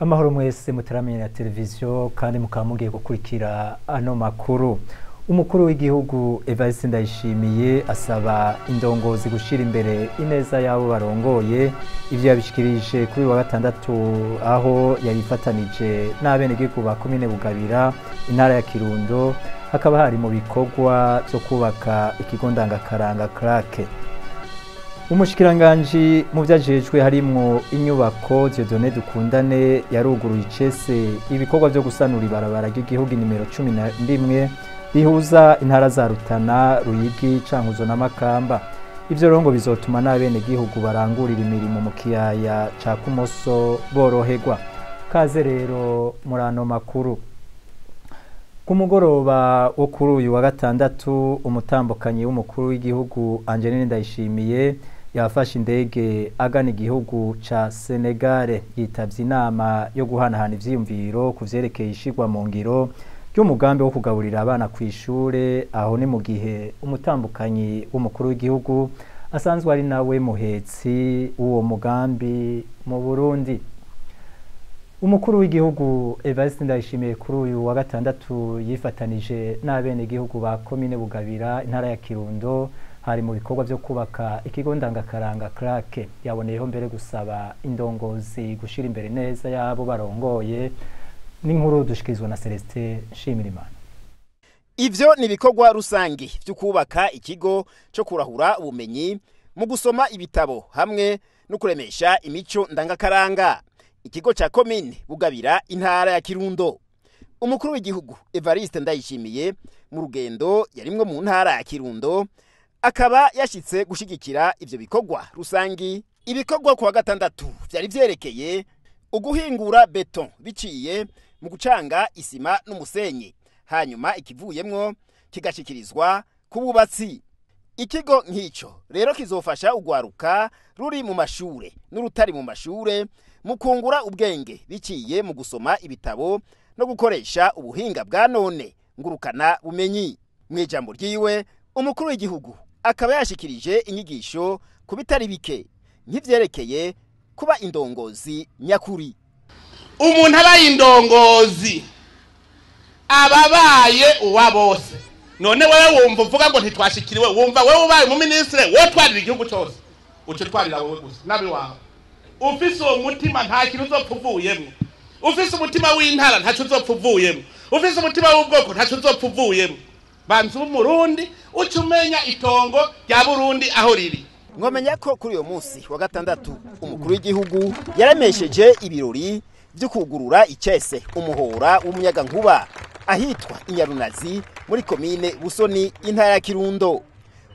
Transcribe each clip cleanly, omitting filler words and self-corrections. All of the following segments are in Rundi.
Amahoro mwese mutaramenye na televiziyo kandi mukaba mugiye gukurikira ano makuru. Umukuru w'igihugu Evariste Ndayishimiye asaba indongozi gushira imbere ineza yabo barongoye. Ivyo yabishikirije kuri wa gatandatu aho yayifatanije n'abenegihugu ba komine Bugabira, intara ya Kirundo, hakaba hari mu bikorwa vyo kubaka ikigo ndangakaranga CRAC. Umushikiranganji mu vyajejwe harimwo inyubako Dieudonné Dukundane yaruguruye icese ibikorwa vyo gusanura ibarabara ry'igihugu nimero 11 rihuza intara za Rutana, Ruyigi, Cankuzo na Makamba. Ivyo rero ngo bizotuma n'abenegihugu barangurira imirimo mu kiyaya ca Kumoso boroherwa. Kaze rero muri ano makuru. Ku mugoroba wo kuri uyu wa gatandatu, umutambukanyi w'umukuru w'igihugu Angeline Ndayishimiye yafashe indege agana igihugu ca Senegale, yitavye inama yo guhanahana ivyiyumviro ku vyerekeye ishirwa mu ngiro ry'umugambi wo kugaburira abana kw'ishure. Aho ni mu gihe umutambukanyi w'umukuru w'igihugu asanzwe ari nawe muhetsi w'uwo mugambi mu Burundi. Umukuru w'igihugu Evariste Ndayishimiye kuri uyu wa gatandatu yifatanije n'abenegihugu ba komine Bugabira, intara ya Kirundo, hari mu bikorwa vyo kubaka ikigo ndangakaranga CRAC. Yaboneyeho mbere gusaba indongozi gushira imbere neza yabo barongoye. N'inkuru dushikirizwa na Celestin Nshimirimana. Ivyo ni ibikorwa rusangi vyo kubaka ikigo co kurahura ubumenyi mu gusoma ibitabo hamwe no kuremesha imico ndangakaranga, ikigo ca komine Bugabira, intara ya Kirundo. Umukuru w'igihugu Evariste Ndayishimiye mu rugendo yarimwo mu ntara ya Kirundo akaba yashitse gushigikira ivyo bikorwa rusangi. Ibikorwa kuwa gatandatu vyari vyerekeye uguhingura beton biciye mu gucanga isima n'umusenyi, hanyuma ikivuyemwo kigashikirizwa ku bubatsi. Ikigo nk'ico rero kizofasha ugwaruka ruri mu mashure n'urutari mu mashure mu kungura ubwenge biciye mu gusoma ibitabo no gukoresha ubuhinga bwa none ngurukana bumenyi. Mw'ijambo ryiwe, umukuru w'igihugu akaba yashikirije inyigisho ku bitari bike nk'ivyerekeye kuba indongozi nyakuri. Umuntu abaye indongozi ababaye uwa bose. None wewe wumva uvuga ngo ntitwashikiriwe, wumva wewe ubaye umuminisitiri wotwarira igihugu cyose, uca utwarira wowe gusa nabi wawe. Ufise uwo mutima nta kintu uzopfa uvuyemwo. Ufise umutima w'intara ntaco uzopfa uvuyemwo. Ufise umutima w'ubwoko ntaco uzopfa uvuyemwo. Banza ube Umurundi, uca umenya itongo rya Burundi aho riri. Mwomenya ko kuri uyo munsi wa gatandatu umukuru w'igihugu yaremesheje ibirori vyo kugurura icese umuhora w'umuyagankuba ahitwa Inyarunazi muri komine Busoni, intara ya Kirundo.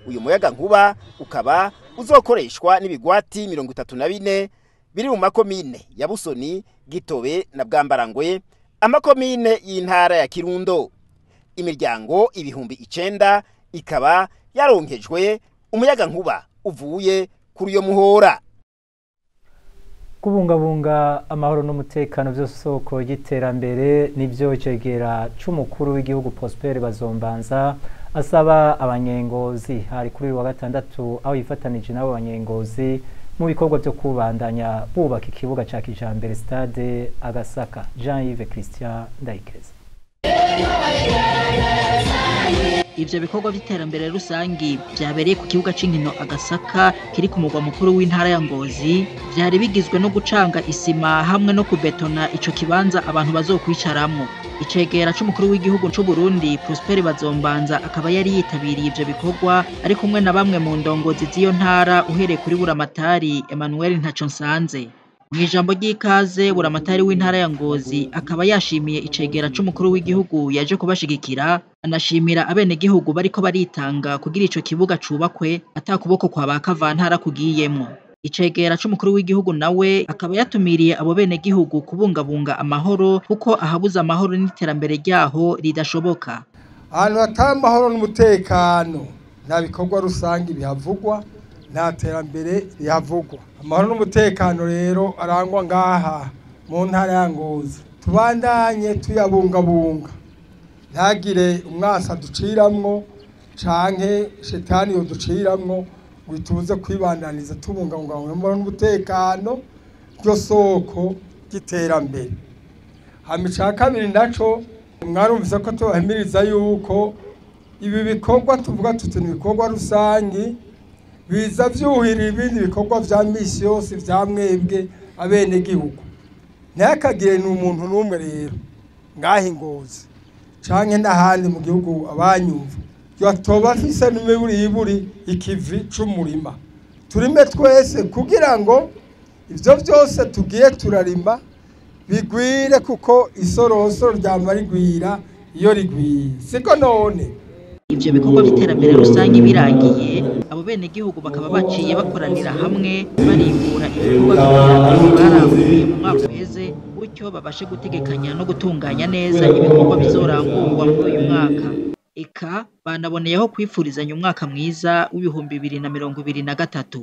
Uyu muyagankuba ukaba uzokoreshwa n'ibigwati 34 biri mu makomine ya Busoni, Gitobe na Bwambarangwe, amakomine y'intara ya Kirundo. Imiryango 9000 ikaba yaronkejwe umuyagankuba uvuye kuri uyo muhora. Kubungabunga amahoro n'umutekano vyose soko y'iterambere, nivyo icegera c'umukuru w'igihugu Prosper Bazombanza asaba abanyengozi. Hari kuri uyu wa gatandatu aho yifatanije n'abo banyengozi mu bikorwa vyo kubandanya bubaka ikibuga ca kijambere stade Agasaka. Jean-Yves Christian Ndayikeza. Ivyo bikorwa vy'iterambere rusangi vyabereye ku kibuga c'inkino Agasaka kiri ku mugwa mukuru w'intara ya Ngozi, vyari bigizwe no gucanga isima hamwe no kubetona ico kibanza abantu bazokwicaramwo. Icegera c'umukuru w'igihugu c'u Burundi Prosper Bazombanza akaba yari yitabiriye ivyo bikorwa ari kumwe na bamwe mu ndongozi z'iyo ntara, uhereye kuri Buramatari Emmanuel Ntaconsanze. Mw'ijambo ry'ikaze, Buramatari w'intara ya Ngozi akaba yashimiye icegera c'umukuru w'igihugu yaje kubashigikira, anashimira abenegihugu bariko baritanga kugira ico kibuga cubakwe ata kuboko kwa ba kavantara kugiyemwo. Icegera c'umukuru w'igihugu nawe akaba yatumiriye abo benegihugu kubungabunga amahoro, kuko ahabuze amahoro n'iterambere ryaho ridashoboka. Ahantu hatari amahoro n'umutekano nta bikorwa rusange bihavugwa, nta terambere rihavugwa. Amahoro n'umutekano rero arangwa ngaha mu ntara ya Ngozi, tubandanye tuyabungabunga, ntagire umwasa duciramwo canke shetani yoduciramwo ngo ituze kwibandaniza tubungabunga amahoro n'umutekano, ryo soko ry'iterambere. Hama ica kabiri naco mwarumvise ko tubahimiriza yuko ibi bikorwa tuvuga tuti ni ibikorwa rusangi biza vyuhira ibindi bikorwa vya misi yose vya mwebwe abenegihugu. Ntihakagire n'umuntu n'umwe rero ngaha i Ngozi canke n'ahandi mu gihugu abanyumva yatoba afise n'imiburiburi ikivi c'umurima. Turime twese kugira ngo ivyo vyose tugiye turarima bigwire, kuko isorosoro ryama rigwira iyo rigwiye, siko none? Ivyo bikorwa vy'iterambere rusange birangiye, abo benegihugu bakaba baciye bakoranira hamwe barimbura ibikorwa vy'iterambere baranguye mu mwaka uheze, gutyo babashe gutegekanya no gutunganya neza ibikorwa bizorangurwa muri uyu mwaka. Eka banaboneyeho kwifurizanya umwaka mwiza w'2023.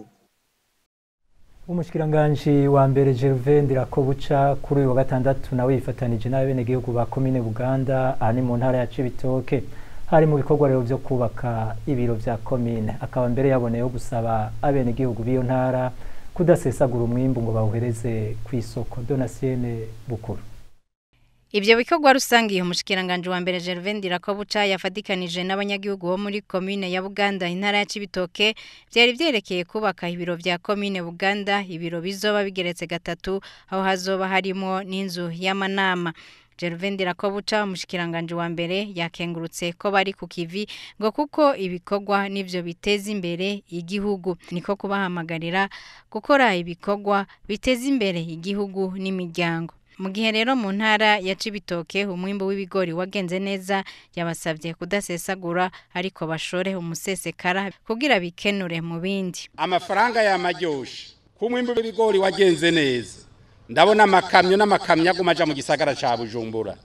Umushikiranganji wa mbere Gervais Ndirakobuca kuri uyu wa gatandatu nawe yifatanije n'abenegihugu ba komine Buganda, aha ni mu ntara ya Cibitoke, hari mu bikorwa rero vyo kubaka ibiro vya komine. Akaba mbere yaboneyeho gusaba abenegihugu b'iyo ntara kudasesagura umwimbu ngo bawuhereze kw'isoko. Donasienne Bukuru. Ivyo bikorwa rusangi umushikiranganji wa mbere Gervais Ndirakobuca yafatikanije n'abanyagihugu bo muri komine ya Buganda intara ya Cibitoke vyari vyerekeye kubaka ibiro vya komine Buganda, ibiro bizoba bigeretse gatatu aho hazoba harimo n'inzu y'amanama. Gervais Ndirakobuca umushikiranganji wa mbere yakengurutse ko bari ku kivi ngo kuko ibikorwa nivyo biteza imbere igihugu, niko kubahamagarira gukora ibikorwa biteza imbere igihugu n'imiryango. Mu gihe rero mu ntara ya Cibitoke umwimbu w'ibigori wagenze neza, yabasabye kudasesagura ariko bashore umusesekara kugira bikenure mu bindi. Amafaranga yamaryoshe ku mwimbu w'ibigori wagenze neza, ndabona amakamyo n'amakamyo aguma aja mu gisagara ca Bujumbura.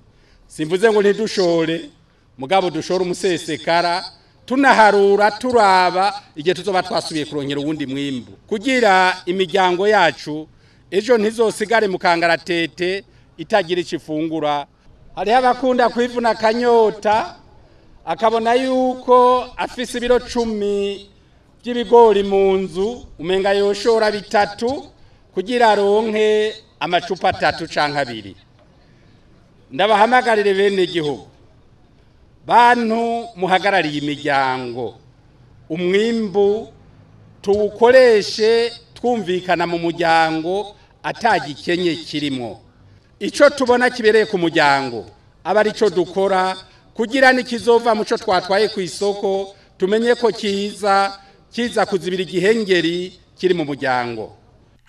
Simvuze ngo ntidushore, mugabo dushore umusesekara tunaharura turaba igihe tuzoba twasubiye kurongera uwundi mwimbu kugira imiryango yacu ejo ntizosigare mu kangaratete itagira icifungura. Hariho abakunda kwivuna akanyota akabona yuko afise ibiro 10 by'ibigori mu nzu, umenga yoshora 3 kugira aronke amacupa 3 canke 2. Ndabahamagarire bene igihugu, bantu muhagarariye imiryango, umwimbu tuwukoreshe twumvikana mu muryango atagikenye kirimo. Ico tubona kibereye ku muryango aba arico dukora kugira nikizova muco twatwaye ku isoko tumenye ko kiza kuzibira igihengeri kiri mu muryango.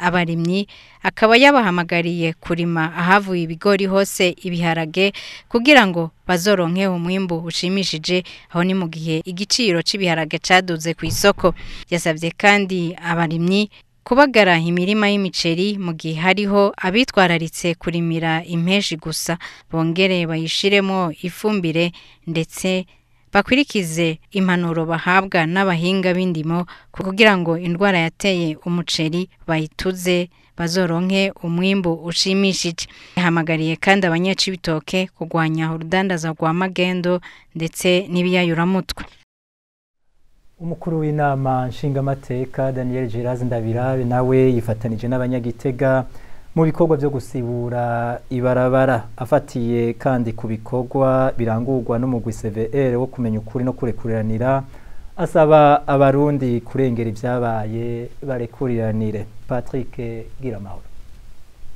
Abarimyi akaba yabahamagariye kurima ahavuye ibigori hose ibiharage kugira ngo bazoronke umwimbu ushimishije, aho ni mu gihe igiciro c'ibiharage caduze ku isoko. Yasabye kandi abarimyi kubagara imirima y'imiceri mu gihe hariho abitwararitse kurimira impeshi gusa, bongere bayishiremo ifumbire ndetse bakwirikize impanuro bahabwa n'abahinga b'indimo kugira ngo indwara yateye umuceri bayituze bazoronke umwimbu ushimishije. Yahamagariye kandi abanyacibitoke kugwanya urudandaza rwa magendo ndetse n'ibiyayuramutwe. Umukuru w'inama nshingamateka Daniel Gerazi Ndabirabe nawe yifatanije n'abanyagitega mu bikorwa byo gusibura ibarabara, afatiye kandi ku bikorwa birangurwa n'umugwi CVR wo kumenya ukuri no kurekuriranira, asaba abarundi kurengera ibyabaye barekuriranire. Patrick Giramahoro.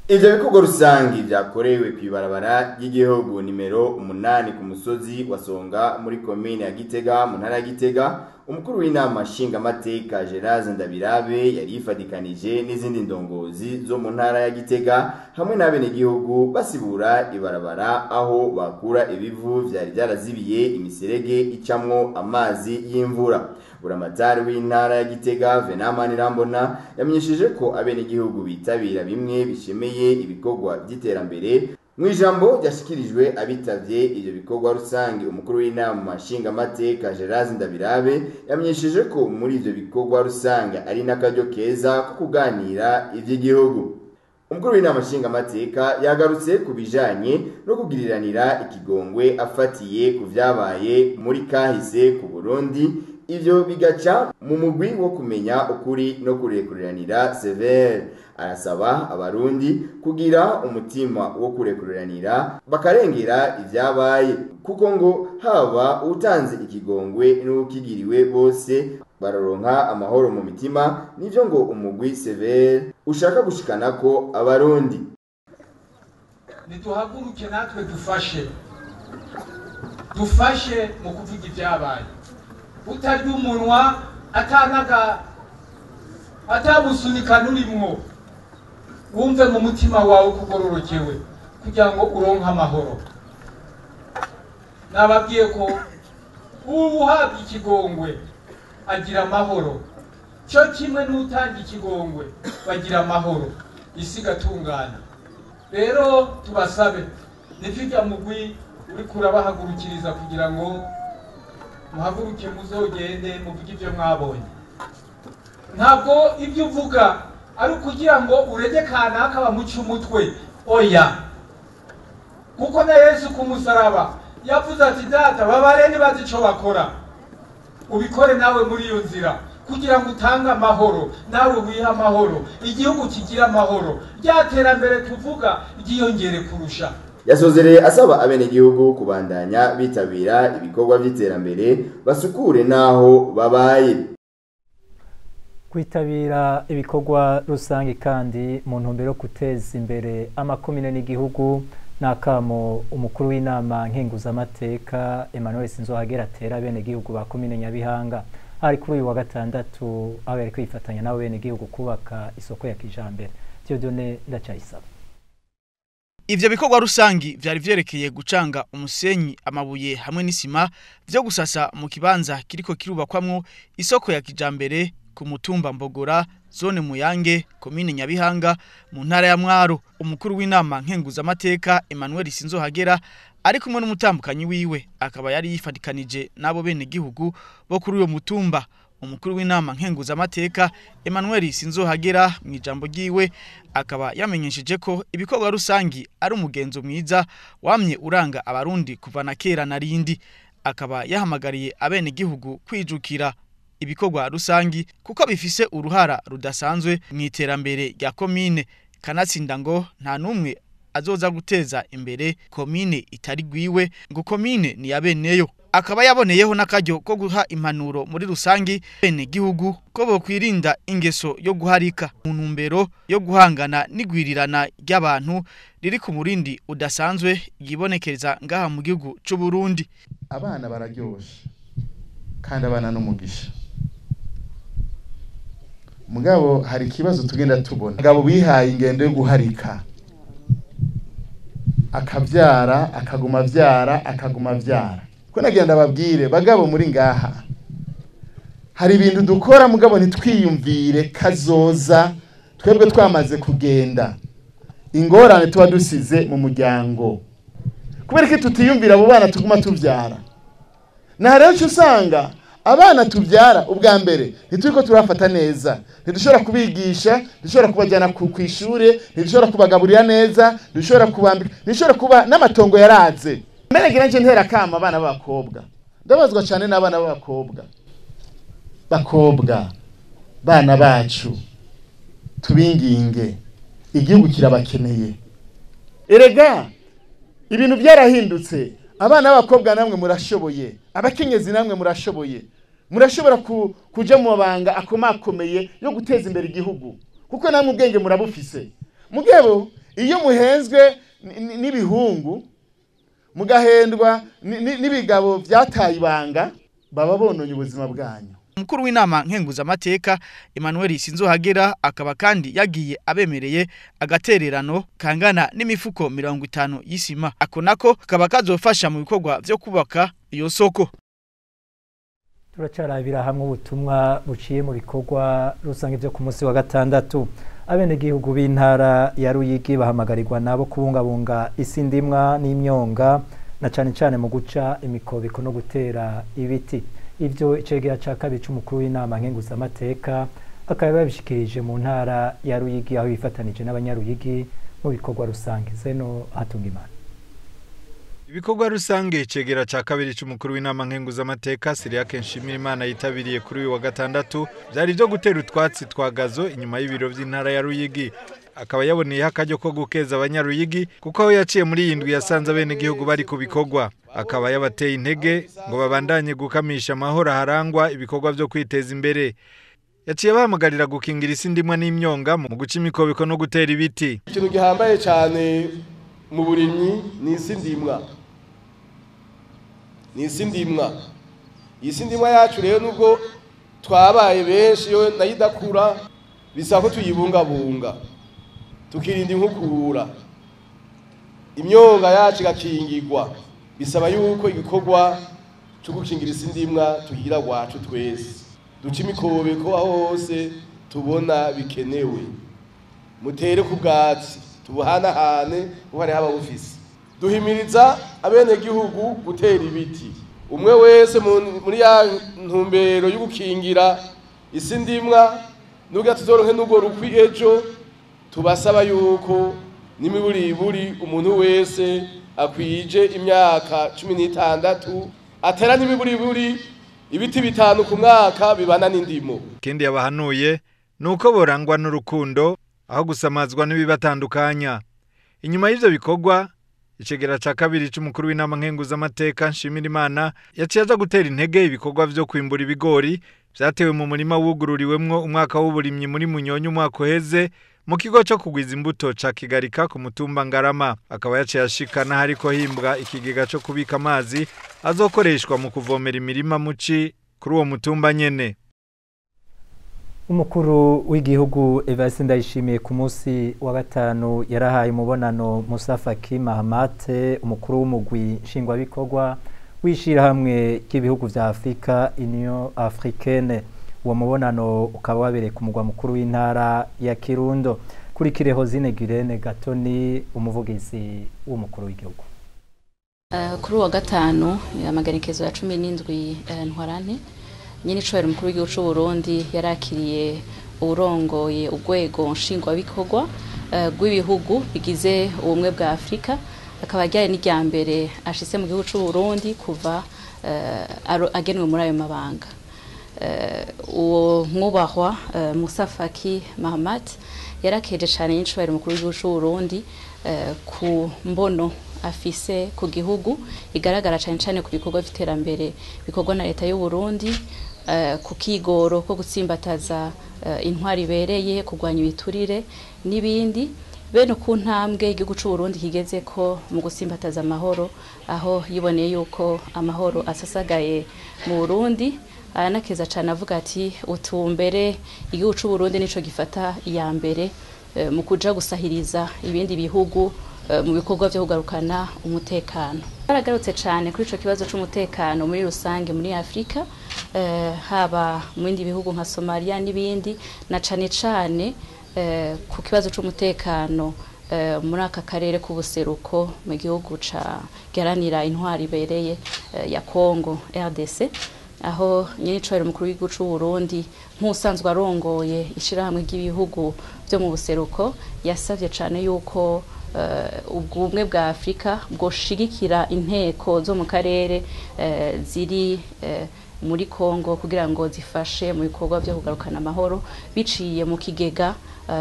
Ivyo bikorwa rusangi vyakorewe kw'ibarabara ry'igihugu nimero 8 ku musozi wa Songa muri komine ya Gitega mu ntara ya Gitega. Umukuru w'inama nshingamateka Gerazi Ndabirabe yari yifadikanije n'izindi ndongozi zo mu ntara ya Gitega hamwe n'abenegihugu basibura ibarabara aho bakura ibivu vyari vyarazibiye imiserege icamwo amazi y'imvura. Buramatari w'intara ya Gitega Venamani Rambona yamenyesheje ko abenegihugu bitabira bimwe bishemeye ibikorwa by'iterambere. Mu ijambo ryashikirijwe abitavye ivyo bikorwa rusange, umukuru w'inama nshingamateka Gerazi Ndabirabe yamenyesheje ko muri ivyo bikorwa rusange ari n'akaryo keza ko kuganira ivy'igihugu. Umukuru w'inama nshingamateka yagarutse ku bijanye no kugiriranira ikigongwe afatiye ku vyabaye muri kahise ku Burundi, ivyo bigaca mu mugwi wo kumenya ukuri no kurekuriranira severe. Arasaba abarundi kugira umutima wo kurekuranira bakarengera ivyabaye, kuko ngo haba utanze ikigongwe n'ukigiriwe bose bararonka amahoro mu mitima. Nivyo ngo umugwi Severe ushaka gushikana ko abarundi. Nituhaguruke natwe dufashe mu kuvuga ibyabaye, utarya umunwa atanaga atabusunika nurimwo, wumve mu mutima wawe kugororokewe kugira ngo uronke amahoro. Nababwiye ko uhabwa ikigongwe agira amahoro, cyo kimwe n'utanga ikigongwe bagira amahoro, isi igatungana. Rero tubasabe nivyo mugwi uri kurabahagurukiriza kugira ngo muhaguruke muzogende muvuge ibyo mwabonye. Ntabwo ibyo uvuga ari ukugira ngo urege kanaka bamuce umutwe, oya, kuko na Yesu ku musaraba yavuze ati data babare ntibazi ico bakora. Ubikore nawe muri iyo nzira kugira ngo utange amahoro, nawe wihe amahoro, igihugu kigira amahoro, rya terambere tuvuga ryiyongere kurusha. Yasozereye asaba abenegihugu kubandanya bitabira ibikorwa vy'iterambere, basukure naho babaye. Kwitabira ibikorwa rusange kandi mu ntumbero yo guteza imbere amakomine n'igihugu nakamo umukuru w'inama nkenguzamateka Emmanuel Sinzohagera atera abenegihugu ba komine Nyabihanga. Ari kuri uyu wa gatandatu aho yari kwifatanya nabo benegihugu kubaka isoko ya kijambere. Dieudonné Ndacayisaba. Ivyo bikorwa rusangi vyari vyerekeye gucanga umusenyi, amabuye hamwe n'isima vyo gusasa mu kibanza kiriko kirubakwamwo isoko ya kijambere ku mutumba Mbogora, zone Muyange, komine Nyabihanga, mu ntara ya Mwaro. Umukuru w'inama nkenguzamateka Emmanuel Sinzohagera ari kumwe n'umutambukanyi wiwe, akaba yari yifadikanije nabo bene gihugu bo kuri uyo mutumba. Umukuru w'inama nkenguzamateka Emmanuel Sinzohagera mu ijambo ryiwe akaba yamenyesheje ko ibikorwa rusangi ari umugenzo mwiza wamye uranga abarundi kuva na kera na rindi. Akaba yahamagariye abene gihugu kwijukira ibikorwa rusangi kuko bifise uruhara rudasanzwe mu iterambere rya komine. Kanatsinda ngo nta numwe azoza guteza imbere komine itari gwiwe, ngo komine ni yabeneyo. Akaba yaboneyeho n'akaryo ko guha impanuro muri rusangi bene gihugu ko bokwirinda ingeso yo guharika mu ntumbero yo guhangana n'igwirirana ry'abantu riri ku murindi udasanzwe yibonekereza ngaha mu gihugu c'u Burundi. Abana bararyoshe kandi abana n'umugisha, mugabo hari ikibazo tugenda tubona. Mugabo bihaye ingendo yo guharika, akavyara akaguma vyara akaguma vyara. Ko nagenda babwire bagabo muri ngaha, hari ibintu dukora mugabo ntitwiyumvire kazoza twebwe twamaze kugenda, ingorane tuba dusize mu muryango. Kubera ko tutiyumvira abo bana tuguma tuvyara, na rero usanga abana tuvyara ubwa mbere ntituriko turafata neza, ntidushobora kubigisha, ntidushobora kubajyana ku ishure, ntidushobora kubagaburira neza, ntidushobora kubambika, ntidushobora kuba n'amatongo yaraze. Mbere ngira nje ntera kama abana b'abakobwa, ndabazwa cyane n'abana b'abakobwa. Bakobwa bana bacu tubinginge, igihugu kirabakeneye. Erega ibintu byarahindutse, abana b'abakobwa namwe murashoboye, abakenyezi namwe murashoboye, murashobora kuja mu mabanga akomakomeye yo guteza imbere igihugu, kuko namwe ubwenge murabufise. Mugabo iyo muhenzwe n'ibihungu, mugahendwa n'ibigabo byataye ibanga, baba bononye ubuzima bwanyu. Umukuru w'inama nkenguzamateka Emmanuel Sinzohagera akaba kandi yagiye abemereye agatererano kangana n'imifuko 50 y'isima, ako nako kaba kazofasha mu bikorwa vyo kubaka iyo soko. Turacarabira hamwe ubutumwa buciye mu bikorwa rusange byo ku munsi wa gatandatu. Abenegihugu b'intara ya Ruyigi bahamagarirwa nabo kubungabunga isi ndimwa n'imyonga, na cane cane mu guca imikobeko no gutera ibiti. Ivyo icegera ca kabiri c'umukuru w'inama nkenguzamateka akaba yabishikirije mu ntara ya Ruyigi aho yifatanije n'abanyaruyigi mu bikorwa rusange. Zeno Hatungimana. Ibikorwa rusange icegera ca kabiri c'umukuru w'inama nkenguzamateka Cyriaque Nshimirimana yitabiriye kuri uyu wa gatandatu vyari vyo gutera utwatsi twa gazo inyuma y'ibiro vy'intara ya Ruyigi. Akaba yaboneyeho akaryo ko gukeza abanyaruyigi kuko aho yaciye muri iyi ndwi yasanze abenegihugu bari ku bikorwa. Akaba yabateye intege ngo babandanye gukamisha amahoro aharangwa ibikorwa vyo kwiteza imbere. Yaciye bahamagarira gukingira isi ndimwa n'imyonga mu guca imikobeko no gutera ibiti. Ikintu gihambaye cane mu burimyi ni isi ndimwa. Ni isi ndimwa. Isi ndimwa yacu rero nubwo twabaye benshi yo nayidakura bisaba ko tuyibungabunga. Tukirinda inkukura. Imyonga yacu igakingirwa. Bisaba yuko igikorwa cyo gukingira isi ndimwa tugira gwacu twese. Duca imikobeko aho hose tubona bikenewe. Mutere ku bwatsi tubuhanahane kuko hariho ababufise. Duhimiriza abenegihugu gutera ibiti. Umwe wese muri ya ntumbero yo gukingira isi ndimwa nubwo tuzoronke n'urwo rukwi ejo, tubasaba yuko n'imiburiburi umuntu wese akwije imyaka 16 atera n'imiburiburi ibiti 5 ku mwaka bibana n'indimo. Ikindi yabahanuye nuko borangwa n'urukundo aho gusamazwa n'ibibatandukanya. Inyuma y'ivyo bikorwa icegera ca kabiri c'umukuru w'inama nkenguzamateka Nshimirimana yaciye aza gutera intege ibikorwa vyo kwimbura ibigori vyatewe mu murima wugururiwemwo umwaka w'uburimyi muri Munyonyo umwaka uheze mu kigo cyo kugwiza imbuto ca Kigarika ku mutumba Ngarama. Akaba yaciye ashikana hariko himbwa ikigega co kubika amazi azokoreshwa mu kuvomera imirima muci kuri uwo mutumba nyene. Umukuru w'igihugu Evariste Ndayishimiye ku munsi wa gatanu yarahaye umubonano Moussa Faki Mahamat, umukuru w'umugwi nshingwabikorwa w'ishirahamwe ry'ibihugu vya Afrika Union Africaine. Uwo mubonano ukaba wabereye ku mugwa mukuru w'intara ya Kirundo. Kuri Kireho Zine Girene Gatoni, umuvugizi w'umukuru w'igihugu. Kuri uwa gatanu amagenekezo ya 17 Ntwarante, nyine icobera umukuru w'igihugu c'u Burundi yarakiriye urongoye urwego nshingwabikorwa rw'ibihugu bigize ubumwe bwa Afrika, akaba ryari n'irya mbere ashitse mu gihugu c'u Burundi kuva agenwe muri ayo mabanga. Uwo mwubahwa Moussa Faki Mahamat yarakeje cane n'icobera umukuru w'igihugu c'u Burundi ku mbono afise ku gihugu igaragara cane cane ku bikorwa vy'iterambere bikorwa na leta y'u Burundi, ku kigoro ko gutsimbataza intwari ibereye, kurwanya ibiturire n'ibindi. Bene ku ntambwe igihugu c'u Burundi kigeze ko mu gutsimbataza amahoro, aho yiboneye yuko amahoro asasagaye mu Burundi, aranakeza cane avuga ati utumbere igihugu c'u Burundi nico gifata iya mbere mu kuja gusahiriza ibindi bihugu mu bikorwa byo kugarukana umutekano. Baragarutse cyane kuri ico kibazo c'umutekano muri rusange muri Afrika, haba mu bindi bihugu nka Somalia n'ibindi, na cane cane ku kibazo c'umutekano muri aka karere k'ubuseruko mu gihugu ca giharanira intwari ibereye ya Congo RDC, aho nyine icobera umukuru w'igihugu c'u Burundi nk'usanzwe arongoye ishirahamwe ry'ibihugu byo mu buseruko yasavye cane yuko ubumwe bwa Afrika bwoshigikira inteko zo mu karere ziri muri Kongo kugira ngo zifashe mu bikorwa byo kugarukana amahoro biciye mu kigega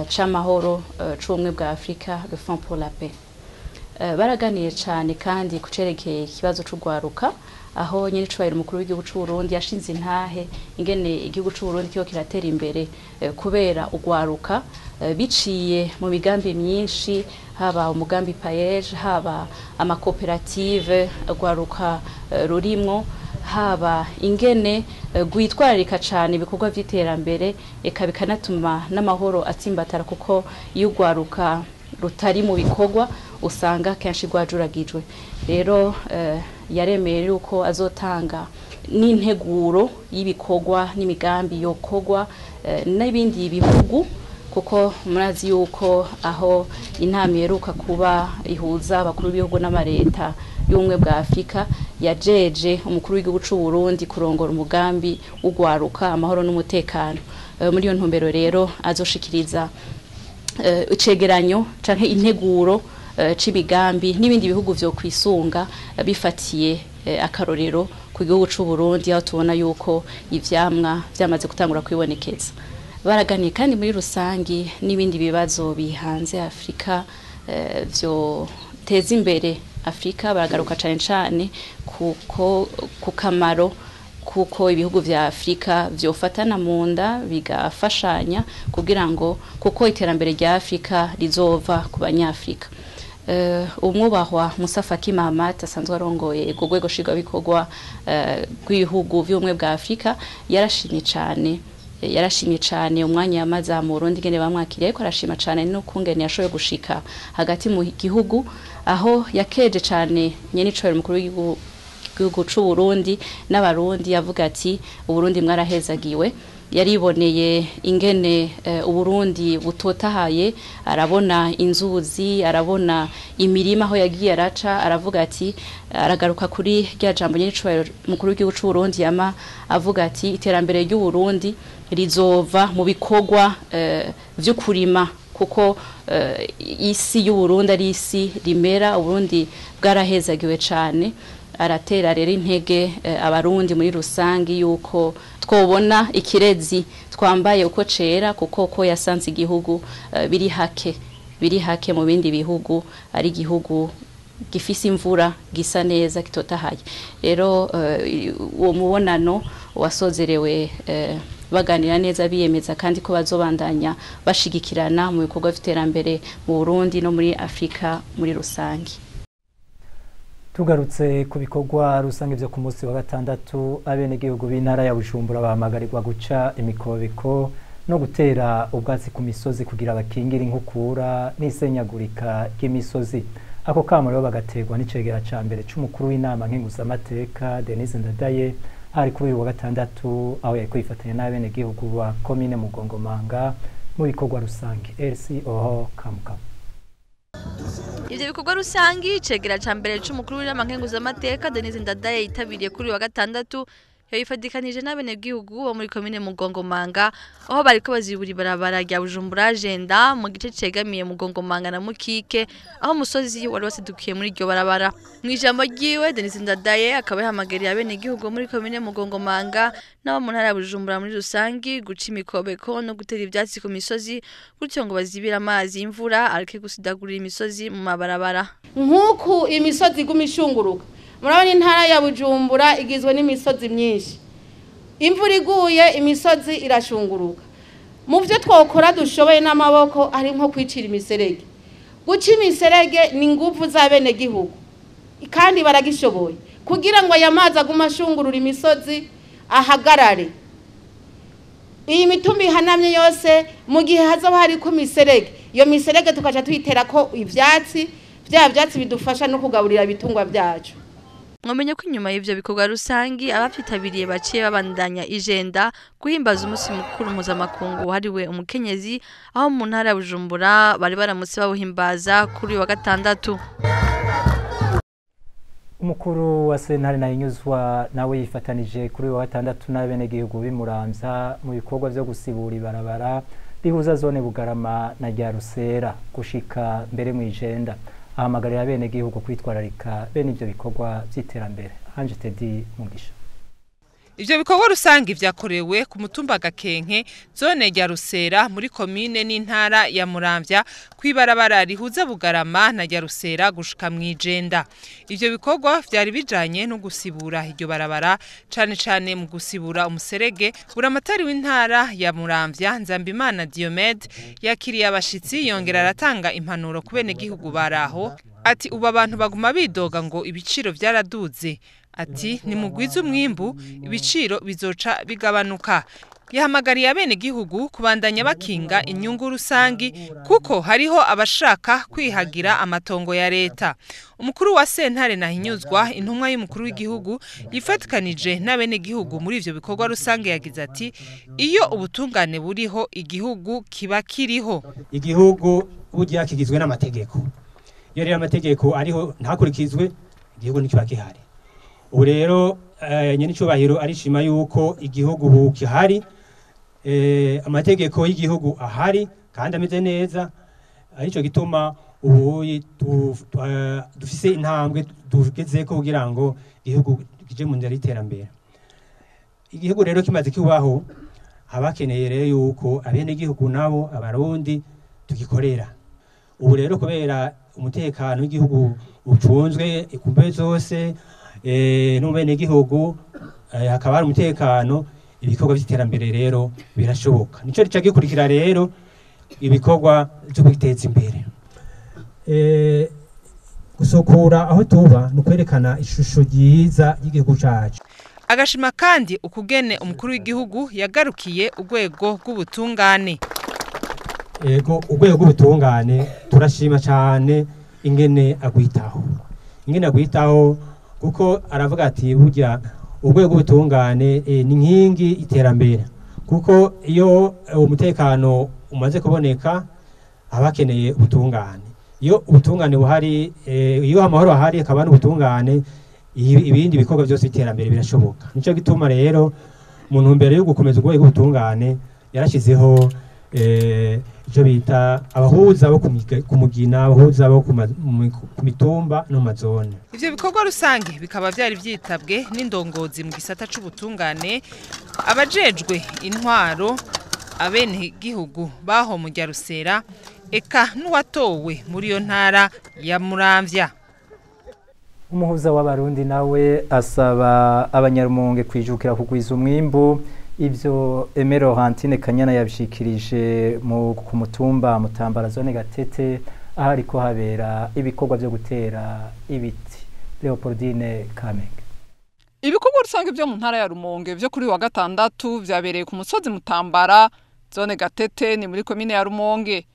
c'amahoro c'ubumwe bwa Afrika, le Fonds pour la paix. Baraganiye cane kandi kucerekeye ikibazo c'ugwaruka, aho nyine icubahiro umukuru w'igihugu c'u Burundi yashinze intahe ingene igihugu c'u Burundi kiho kiratera imbere kubera ugwaruka biciye mu migambi myinshi, haba umugambi PAEJ, haba amakoperative ugwaruka rurimwo, haba ingene gwitwararika cane ibikorwa vy'iterambere, eka bikanatuma n'amahoro atsimbatara, kuko iyo ugwaruka rutari mu bikorwa usanga kenshi rwajuragijwe. Rero yaremeye yuko azotanga n'integuro y'ibikorwa n'imigambi yokorwa n'ibindi bihugu, kuko murazi yuko aho inama iheruka kuba ihuza abakuru b'ibihugu n'amareta y'ubumwe bwa Afrika yajeje umukuru w'igihugu c'u Burundi kurongora umugambi w'ugwaruka amahoro n'umutekano. Muri iyo ntumbero rero azoshikiriza icegeranyo canke integuro c'imigambi n'ibindi bihugu vyo kwisunga bifatiye akarorero ku gihugu c'u Burundi, aho tubona yuko ivyamwa vyamaze gutangura kwibonekeza. Baraganiye kandi muri rusangi n'ibindi bibazo bihanze Afrika vyo teza imbere Afrika. Baragaruka cane cane kuko ku kamaro kuko ibihugu vya Afrika vyofatana mu nda bigafashanya kugira ngo kuko iterambere rya Afrika rizova ku banyafrika. Umwubahwa Musa Faki Mahamat asanzwe arongoye urwo rwego nshingwabikorwa rw'ibihugu vy'ubumwe bwa Afrika yarashimye cane umwanya yamaze mu Burundi ingene bamwakiriye, ariko arashima cane n'ukungene yashoboye gushika hagati mu gihugu, aho yakeje cane nyenicubahiro mukuru w'igihugu c'u Burundi n'abarundi, yavuga ati Uburundi mwarahezagiwe. Yariboneye ingene Uburundi butotahaye, arabona inzuzi, arabona imirima aho yagiye araca, aravuga ati, aragaruka kuri rya jambo nyenicubahiro mukuru w'igihugu c'u Burundi yama avuga ati iterambere ry'u Burundi rizova mu bikorwa vyo kurima, kuko isi y'u Burundi ari isi rimera, Uburundi bwarahezagiwe cane. Aratera rero intege abarundi muri rusangi yuko twobona ikirezi twambaye uko cera, kuko ko yasanze igihugu biri hake mu bindi bihugu, ari igihugu gifise imvura, gisa neza, kitotahaye. Rero uwo mubonano wasozerewe baganira neza, biyemeza kandi ko bazobandanya bashigikirana mu bikorwa vy'iterambere mu Burundi no muri Afrika muri rusangi. Tugarutse ku bikorwa rusange vyo ku munsi wa gatandatu, abenegihugu b'intara ya Bujumbura bahamagarirwa guca imikobeko no gutera ubwatsi ku misozi kugira bakingire inkukura n'isenyagurika ry'imisozi. Ako kamo rero bagaterwa n'icegera ca mbere c'umukuru w'inama nkenguzamateka Denise Ndadaye, hari kuri uyu wa gatandatu aho yariko yifatanya n'abenegihugu ba komine Mugongomanga mu bikorwa rusange. RC Oho Kamukama. Ivyo bikorwa rusangi icegera ca mbere c'umukuru w'inama nkenguzamateka Denise Ndadaye yitabiriye kuri uyu wa gatandatu, yabifadikanije n'abenegihugu bo muri komine Mugongomanga, aho bariko bazibura ibarabara rya Bujumbura Agenda mu gice cegamiye Mugongomanga na Mukike, aho umusozi wari wasidukiye muri iryo barabara. Mu ijambo ryiwe Denise Ndadaye akaba yahamagariye abenegihugu bo muri komine Mugongomanga n'abo mu ntara ya Bujumbura muri rusangi guca imikobeko no gutera ivyatsi ku misozi, gutyo ngo bazibire amazi y'imvura areke gusidagurira imisozi mu mabarabara. Nk'uku imisozi iguma ishunguruka, murabona intara ya Bujumbura igizwe n'imisozi myinshi, imvura iguye imisozi irashunguruka. Mu byo twokora dushoboye n'amaboko ari nko kwicira imiserege. Guca imiserege ni inguvu z'abenegihugu kandi baragishoboye, kugira ngo aya mazi agume ashungurura imisozi ahagarare. Iyi mitumba ihanamye yose mu gihe hazaba hariko imiserege, iyo miserege tukaca tuyiterako ivyatsi, vya vyatsi bidufasha no kugaburira ibitungwa vyacu. Mwamenye ko inyuma y'ivyo bikorwa rusangi abavyitabiriye baciye babandanya ijenda guhimbaza umunsi mukuru mpuzamakungu wahariwe umukenyezi, aho mu ntara ya Bujumbura bari baramutse bawuhimbaza kuri uyu wa gatandatu. Umukuru wa sentare Ntahinyuzwa nawe yifatanije kuri uyu wa gatandatu n'abenegihugu b'imuramvya mu bikorwa vyo gusibura ibarabara rihuza zone Bugarama na Ryarusera gushika mbere mw'ijenda. Ahamagarira abenegihugu kwitwararika bene ivyo bikorwa vy'iterambere. Ange Teddy Mugisha. Ivyo bikorwa rusangi vyakorewe ku mutumba Gakenke, zone ya Rusera muri komine n'intara ya Muramvya, kwibarabara rihuza Bugarama na Rusera gushika mwijenda. Ivyo bikorwa vyari bijanye no gusibura iryo barabara, cane cane mu gusibura umuserege. Buramatari w'intara ya Muramvya Nzambimana Diomed yakiriye abashitsi, yongera aratanga impanuro ku benegihugu baraho. Ati ubu abantu baguma bidoga ngo ibiciro vyaraduze. Ati nimugwize umwimbu ibiciro bizoca bigabanuka. Yahamagariye abenegihugu kubandanya bakinga inyungu rusangi, kuko hariho abashaka kwihagira amatongo ya leta. Umukuru wa sentare Ntahinyuzwa, intumwa y'umukuru w'igihugu, yifatikanije n'abenegihugu muri ivyo bikorwa rusange, yagize ati iyo ubutungane buriho igihugu kiba kiriho. Igihugu burya kigizwe n'amategeko, iyo rero amategeko ariho ntakurikizwe igihugu ntikiba gihari. Ubu rero nyenicubahiro arishima yuko igihugu ubu gihari, amategeko y'igihugu ahari kandi ameze neza, arico gituma Ubu dufise intambwe tugezeko kugira ngo igihugu kije mu nzira y'iterambere. Igihugu rero kimaze kibaho, abakeneye rero yuko abenegihugu nabo abarundi tugikorera. Ubu rero kubera umutekano w'igihugu ucunzwe ku mbe zose n'ubenegihugu, hakaba hari umutekano, ibikorwa by'iterambere rero birashoboka. Nico rica gikurikira rero ibikorwa byo kwiteza imbere. Gusukura aho tuba ni ukwerekana ishusho ryiza y'igihugu cacu. Agashima kandi ukugene umukuru w'igihugu yagarukiye urwego rw'ubutungane. Ego, urwego rw'ubutungane turashima cyane ingene agwitaho, ingene agwitaho, kuko aravuga ati burya urwego rw'ubutungane ni inkingi iterambere, kuko iyo umutekano umaze kuboneka abakeneye ubutungane. Iyo ubutungane buhari, iyo amahoro ahari akaba n'ubutungane, ibindi bikorwa byose iterambere birashoboka. Nico gituma rero mu ntumbero yo gukomeza urwego rw'ubutungane yarashizeho icyo bita abahuza bo ku mugina, abahuza bo ku mitumba no mu mazone. Ivyo bikorwa rusange bikaba vyari vyitabwe n'indongozi mu gisata c'ubutungane, abajejwe intwaro, abenegihugu baho mu Ryarusera, eka n'uwatowe muri iyo ntara ya Muramvya. Umuhuza w'abarundi nawe asaba abanyarumonge kwijukira kugwiza umwimbu. Ivyo Aimé Laurentine Kanyana yabishikirije ku mutumba Mutambara zone Gatete, aho ariko habera ibikorwa byo gutera ibiti. Leopoldine Kamenge. Ibikorwa rusange byo mu ntara ya Rumonge byo kuri wa gatandatu vyabereye ku musozi Mutambara zone Gatete, ni muri komine ya Rumonge.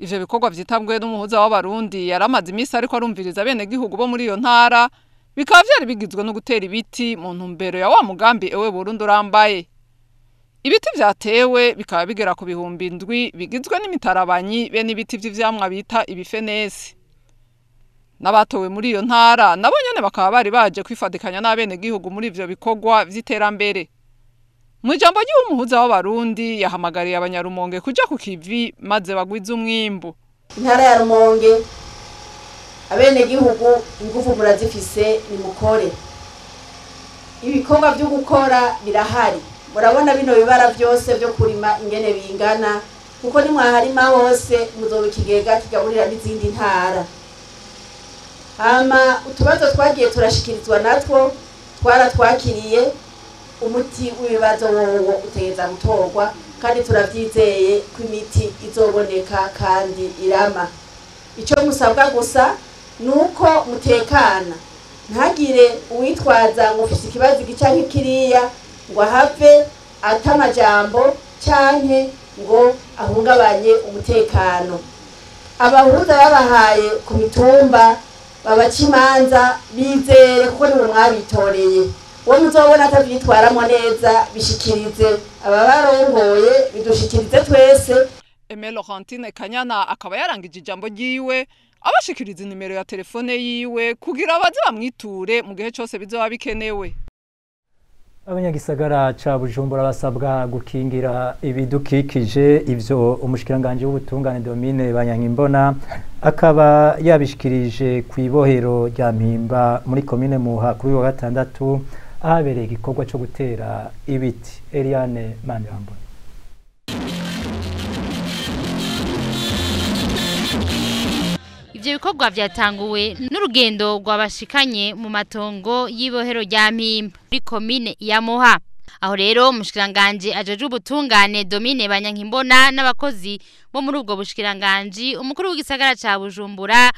Ivyo bikorwa vyitabwe n'umuhuza w'abarundi yaramaze imisi ariko arumviriza abenegihugu bo muri iyo ntara, bikaba vyari bigizwe no gutera ibiti mu ntumbero ya wa mugambi Ewe Burundi urambaye. Ibiti vyatewe bikaba bigera ku 7,000 bigizwe n'imitarabanyi be n'ibiti vy'ivyamwa bita ibifenesi. N'abatowe muri iyo ntara nabo nyene bakaba bari baje kwifadikanya n'abenegihugu muri ivyo bikorwa vy'iterambere. Mu ijambo ry'umuhuza w'abarundi yahamagariye abanyarumonge kuja ku kivi maze bagwize umwimbu. Intara ya Rumonge, abenegihugu ingufu murazifise, nimukore. Ibikorwa vyo gukora birahari. Murabona bino bibara byose byo kurima ingene bingana, kuko nimwaharima hose muzoba ikigega kigaburira n'izindi ntara. Hama utubazo twagiye turashikirizwa natwo twaratwakiriye, umuti w'ibibazo wowo utegeza gutorwa, kandi turavyizeye ko imiti izoboneka kandi irama. Ico musabwa gusa nuko mutekana, ntagire uwitwaza ngo ufise ikibazo iki canke kiriya ngo ahave ata amajambo canke ngo ahungabanye umutekano. Abahuza babahaye ku mitumba babaca imanza bizere, kuko nibo mwabitoreye. Uwo muzobona atavyitwaramwo neza bishikirize ababarongoye, bidushikirize twese. Aimé Laurentine Kanyana akaba yarangije ijambo ryiwe abashikiriza inimero ya telefone yiwe kugira abaze bamwiture mu gihe cose bizoba bikenewe. Abanyagisagara ca Bujumbura basabwa gukingira ibidukikije. Ivyo umushikiranganje w'ubutungane Domine Banyankimbona akaba yabishikirije ku ibohero rya Mpimba muri komine Muha kuri wa gatandatu, ahabereye igikorwa co gutera ibiti. Eliane Manirambona. Ivyo bikorwa vyatanguwe n'urugendo rwabashikanye mu matongo y'ibohero rya Mpimba muri komine ya Muha. Aho rero umushikiranganje ajeje ubutungane Domine Banyankimbona n'abakozi bo muri ubwo bushikiranganje, umukuru w'igisagara ca Bujumbura,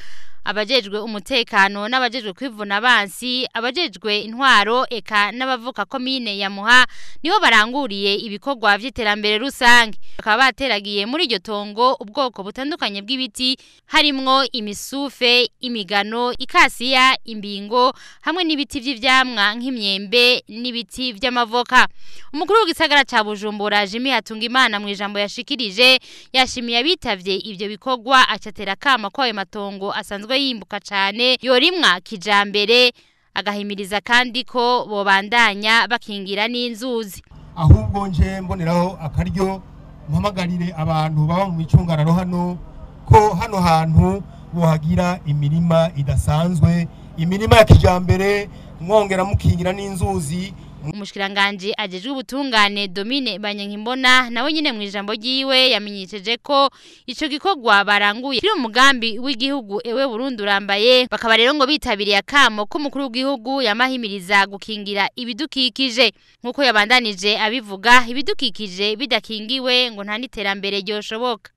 abajejwe umutekano n'abajejwe kwivuna abansi, abajejwe intwaro eka n'abavuka komine ya Muha niho baranguriye ibikorwa vy'iterambere rusange. Bakaba bateragiye muri iryo tongo ubwoko butandukanye bw'ibiti harimwo imisufe, imigano, ikasiya, imbingo hamwe n'ibiti vy'ivyamwa nk'imyembe n'ibiti vy'amavoka. Umukuru w'igisagara ca Bujumbura Jimmy Hatungimana mu ijambo yashikirije yashimiye abitavye ivyo bikorwa, acatera kama ko ayo matongo asanzwe yimbuka cane yorimwa kijambere, agahimiriza kandi ko bobandanya bakingira n'inzuzi. Ahubwo nje mboneraho akaryo mpamagarire abantu baba mu micungararo hano ko hano hantu bohagira imirima idasanzwe, imirima ya kijambere, mwongera mukingira n'inzuzi. Umushikiranganje ajejwe ubutungane Domine Banyankimbona nawe nyine mu ijambo ryiwe yamenyesheje ko ico gikorwa baranguye kiri umugambi w'igihugu ewe Burundi urambaye, bakaba rero ngo bitabiriye akamo ko umukuru w'igihugu yamahimiriza gukingira ibidukikije. Nkuko yabandanije abivuga, ibidukikije bidakingiwe ngo nta niterambere ryoshoboka.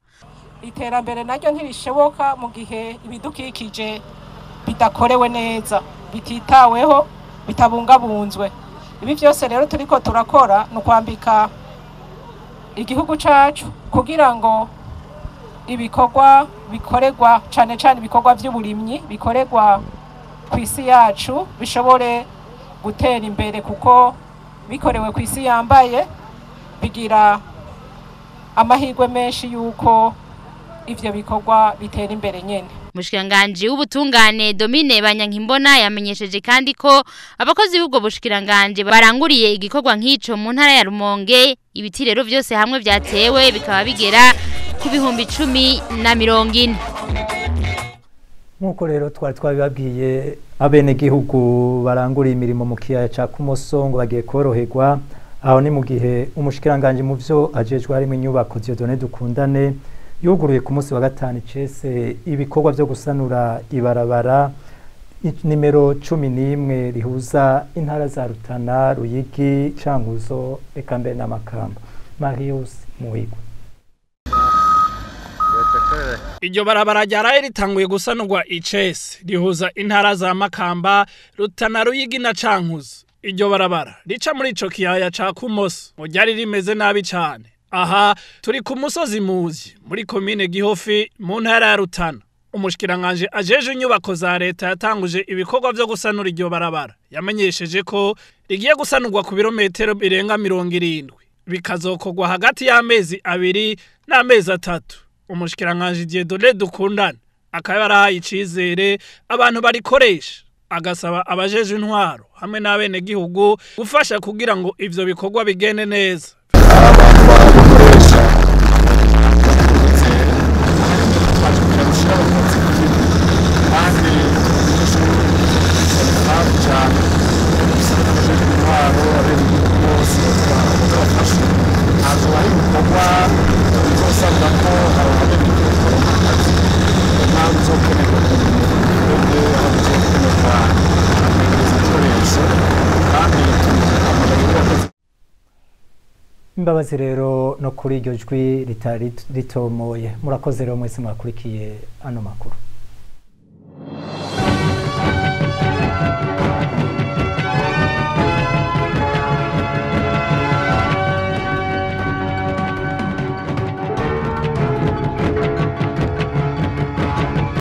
Iterambere naryo ntirishoboka mu gihe ibidukikije bidakorewe neza, bititaweho, bitabungabunzwe. Ibi byose rero turiko turakora no kwambika igihugu cacu kugira ngo ibikorwa bikorerwa cane cane ibikorwa by'uburimyi bikorerwa ku isi yacu bishobore gutera imbere, kuko bikorewe ku isi yambaye bigira amahirwe menshi yuko ivyo bikorwa bitera imbere nyene. Umushikiranganje w'ubutungane Domine Banyankimbona yamenyesheje kandi ko abakozi b'ubwo bushikiranganje baranguriye igikorwa nk'ico mu ntara ya Rumonge, ibiti rero byose hamwe byatewe bikaba bigera ku 10,040. Nkuko rero twari twabibabwiye, abenegihugu baranguriye imirimo mu kiyaya ca Kumoso ngo bagiye koroherwa. Aho ni mu gihe umushikiranganje mu vyo ajejwe harimo inyubako Dieudonné Dukundane yuguruye ku munsi wa gatanu icese ibikorwa byo gusanura ibarabara nimero 11 rihuza intara za Rutana, Ruyigi, Cankuzo eka mbere n'Amakamba. Marius Muhigwe. Iryo barabara ryaraye ritanguye gusanurwa icese rihuza intara za Makamba, Rutana, Ruyigi na Cankuzo. Iryo barabara rica muri ico kiyaya ca Kumoso ngo ryari rimeze nabi cane. Aha turi ku musozi Muzi muri komine Gihofi mu ntara ya Rutana. Umushikiranganje ajeje inyubako za leta yatanguje ibikorwa vyo gusanura iryo barabara. Yamenyesheje ko rigiye gusanurwa ku birometero birenga 70, bikazokorwa hagati y'amezi 2 n'amezi 3. Umushikiranganje Dieudonné Dukundane akaba yarahaye icizere abantu barikoresha, agasaba abajeje intwaro hamwe n'abenegihugu gufasha kugira ngo ivyo bikorwa bigende neza. Abantu bakoresha kandi Imbabazi rero no kuri iryo jwi ritari ritomoye. Murakoze rero mwese mwakurikiye ano makuru.